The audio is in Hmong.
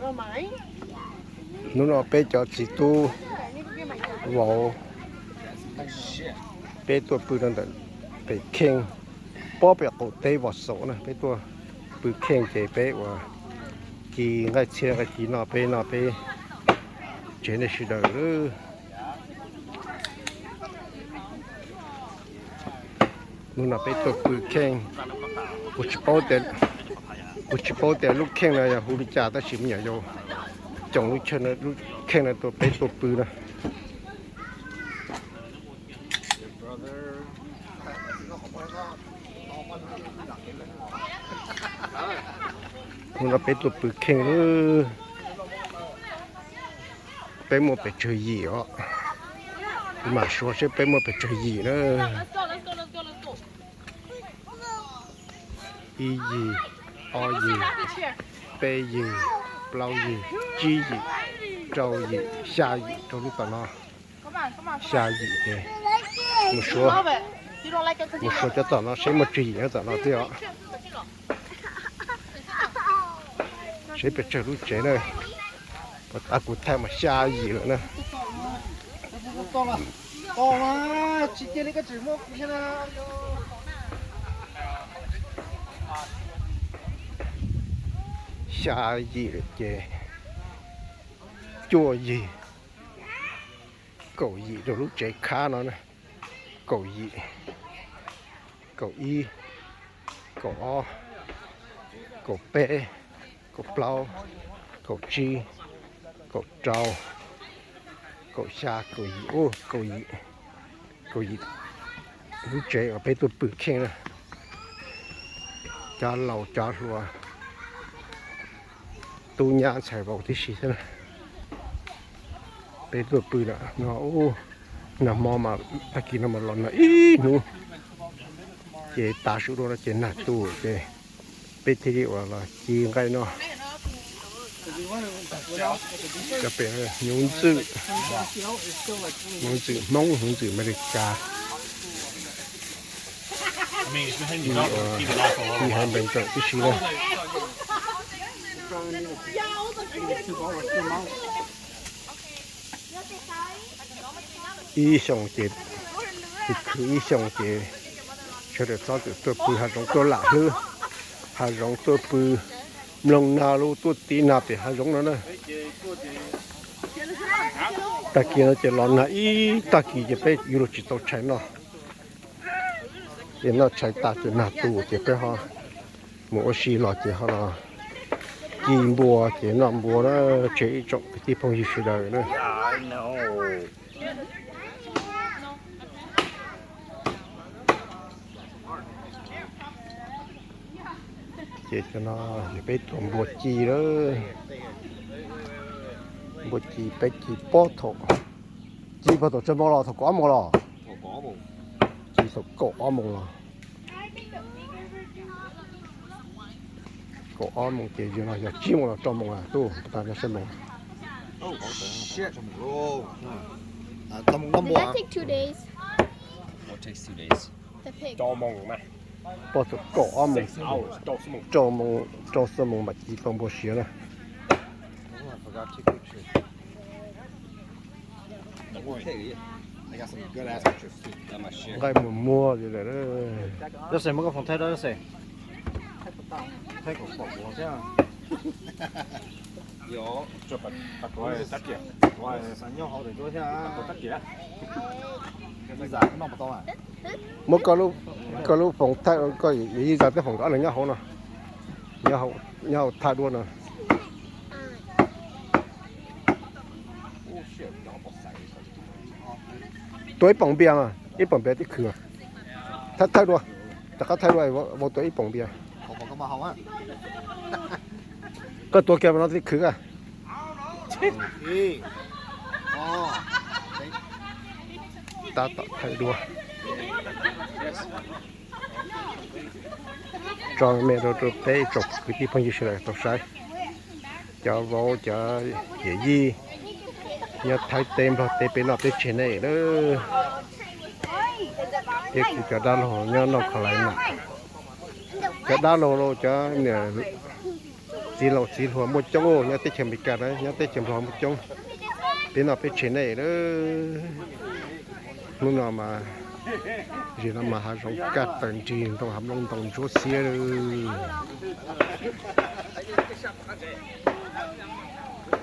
Hnub no peb cov txiv tub vauv, peb tuaj pw rau ntawm pem kheej, pob pem qaum teb Vos Xaum na, peb tuaj pw kheej ces peb ua ci nqaij txhiab nqaij ci noj, peb noj peb tsev nej sawv daws. Hnub no peb tuaj pw kheej, kuv tsis paub tias, kuv tsis paub tias lub kheej no yog hu li cas tab sis me nyuam yaus coob lub, lub kheej no tuaj peb tuaj pw na. Hnub no peb tuaj pw kheej, peb muaj pes tsawg yim os. Kuv mam suav seb peb muaj pes tsawg yim na. Ib yim, ob yim, peb yim, plaub yim, tsib yim, rau yim, xya yim rau lub tom no. Xya yim ces mus suav, mus suav cov tom no seb muaj tsawg yim nyob tom no thiab os. Seb pes tsawg lub tsev na. Puas tas kuv thaij mas xya yim lawm na. Xya yim lawm ces cuaj yim, kaum yim rau lub tsev khab no na. Kaum yim, kaum ib, kaum ob, kaum peb, kaum plaub, kaum tsib, kaum rau, kaum xya, kaum yim, kaum yim, kaum yim lub tsev uas peb tuaj pw kheej na. Cov laus cov hluas, tub nyab ntxhais vauv tib si thiab na. Peb tuaj pw no, nag hmo mas tag kis no mas los nag ib hnub, ces tav su dua no ces nag tu ces peb thiaj li uas los ci nqaij noj. Cov pem hnyuv ntxwm, hnyuv ntxwm Hmoob, hnyuv ntxwm Amelikas, ci haiv npees tawm tib si na. Ib xyoos ces, khwv ib xyoos ces sawv daws txhob txwm tuaj pw hav zoov, tuaj lam hlwb hav zoov, tuaj pw mloog nag los tuaj tiv nag pem hav zoov no na. Tag kis no ces los nag ib tag kis ces peb yuav luag tsis tau tshais noj. Ces noj tshais tas ces nag tu ces peb ho mus ua si los ces ho los ci npua ces noj npua na, tseg ib tsoom kwv tij phooj ywg sawv daws na. Ces cov no yog peb tua npua ci lawm. Npua ci peb ci pob thaum, ci puag thaum tsawg moos los, thaum kaum ob moos los? Ci thaum kaum ob moos los. Kaum ob moos ces yog no yog tsib moos los rau moos tub, tas nyob saib moos. Pob thaum kaum ob moos, rau moos, rau xuab moos mam ci tau npua siav na. Nqaij muag muag li lawm. Muab koj lub foos thaij, koj yeej zam tej foom ob leeg nyob hauv no, nyob hauv thaij duab no. Tua ib poom npias mas, ib poom npias tib khwv. Thaij, thaij dua, rov qab thaij dua, vau tua ib poom npias. Koj tua kiag no tib khwv a. Tab tom thaij dua. Tso me rau rau peb tsoom kwv tij phooj ywg sawv daws tau saib. Cov vauv cov yawm yij nyob Thaib teb Nplog teb peb noj peb tseg nej na. Thiab kuv cov dab laug nyob noj kho laiv na. Cov dab laug los cov niam Txiv laus txiv hluas muaj coob nyob teb chaws Amelikas na, nyob teb chaws Nplog muaj coob. Peb noj peb tsev nej na. Hnub no mas, zim no mas hav zoov kaj taws nrig ntoo, hav nplooj ntoo ntsuab xiab lawm.